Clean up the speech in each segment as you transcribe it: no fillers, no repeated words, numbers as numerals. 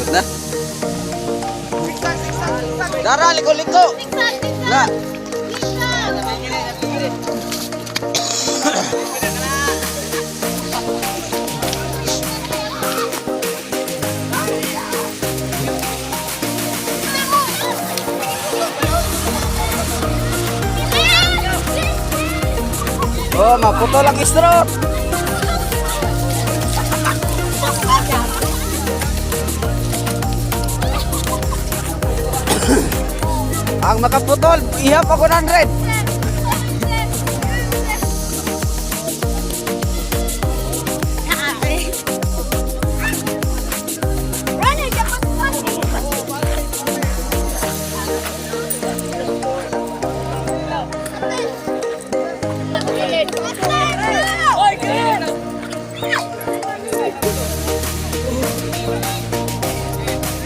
Na. Dara, liko-liko. La. Oh, maputol ang straw. Ang makaputol, ihap ako 100.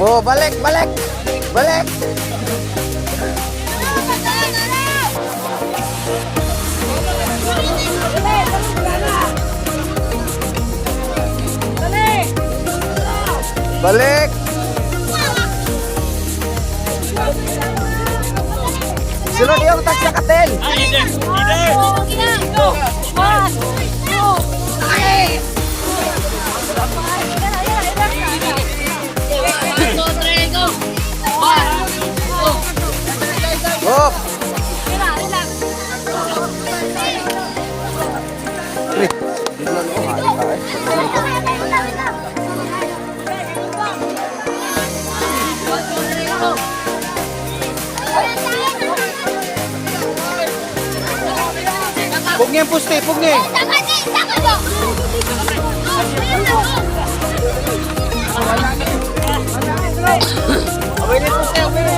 Oh, balik, balik. Balik. Balik. Sunod yung taxi katel. One, two, three. One, two, three, go! One, two. Oh. One, two, three, go! Pugni ang puste, pugni. Abay ni puste, abay ni.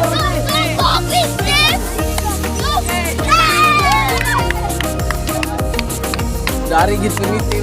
Dari gid sumiti.